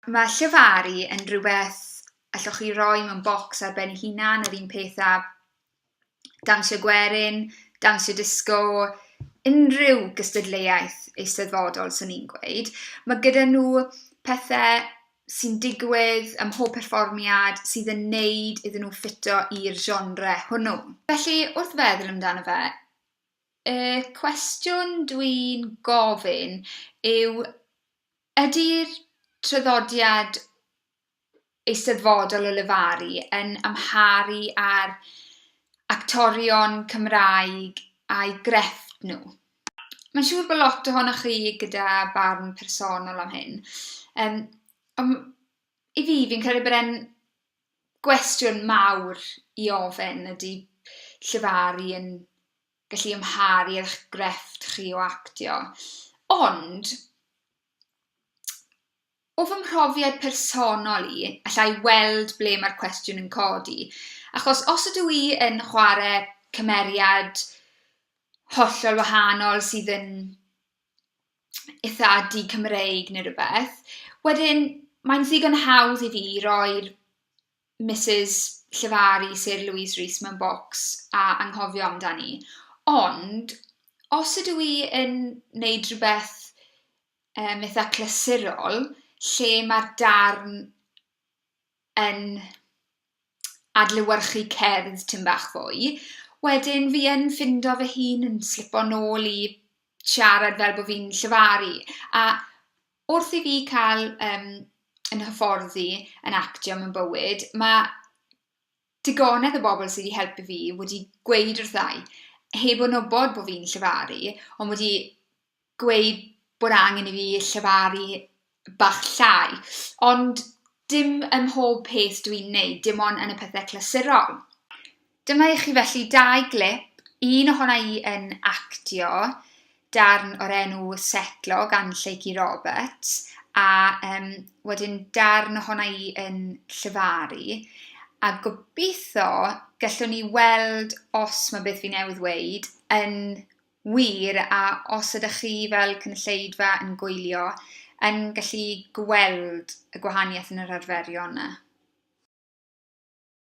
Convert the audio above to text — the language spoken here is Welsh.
Mae llefaru yn rhywbeth allwch chi roi mewn bocs ar ben ei hunan, yr un peth â dawnsio gwerin, dawnsio disgo, unrhyw gystadleuaeth eisteddfodol 'swn i'n gweud. Mae gyda nhw pethe sy'n digwydd ym mhob perfformiad sydd yn wneud iddyn nhw ffito i'r genre hwnnw. Felly, wrth feddwl amdano fe, y cwestiwn dwi'n gofyn yw, ydy'r traddodiad eisteddfodol o lefaru yn amharu ar actorion Cymraeg a'u grefft nhw? Mae'n siŵr bod lot ohonoch chi gyda barn personol am hyn. Yym, ond i fi, fi'n credu bod e'n gwestiwn mawr i ofyn, ydy llefaru yn gallu amharu ar eich grefft chi o actio? Ond, o fy mhrofiad personol i, alla i weld ble mae'r cwestiwn yn codi. Achos os ydw i yn chwarae cymeriad hollol wahanol sydd yn eitha di-Cymreig neu rywbeth, wedyn mae'n ddigon hawdd i fi roi'r Misus Llefaru Syr Louise Rees mewn bocs a anghofio amdani. Ond os ydw i yn wneud rhywbeth eitha clasurol, lle mae'r darn yn adlewyrchu cerdd tipyn bach fwy, wedyn fi yn ffindo fy hun yn slipo nôl i siarad fel bod fi'n llefaru. A wrth i fi cael yn hyfforddi yn actio mewn bywyd, mae digonedd o bobl sydd wedi helpu fi wedi gweud wrtha i, heb yn wybod bod fi'n llefaru, ond wedi gweud bod angen i fi llefaru bach llai. Ond dim ym mhob peth dwi'n wneud, dim ond yn y pethau clasurol. Dyma i chi felly dau glip, un ohona i yn actio darn o'r enw Setlo gan Lleucu Roberts, a um, wedyn darn ohona i yn llefaru. A gobeithio gallwn ni weld os mae beth fi newydd weud yn wir, a os ydych chi fel cynulleidfa yn gwylio, yn gallu gweld y gwahaniaeth yn yr arferion 'na.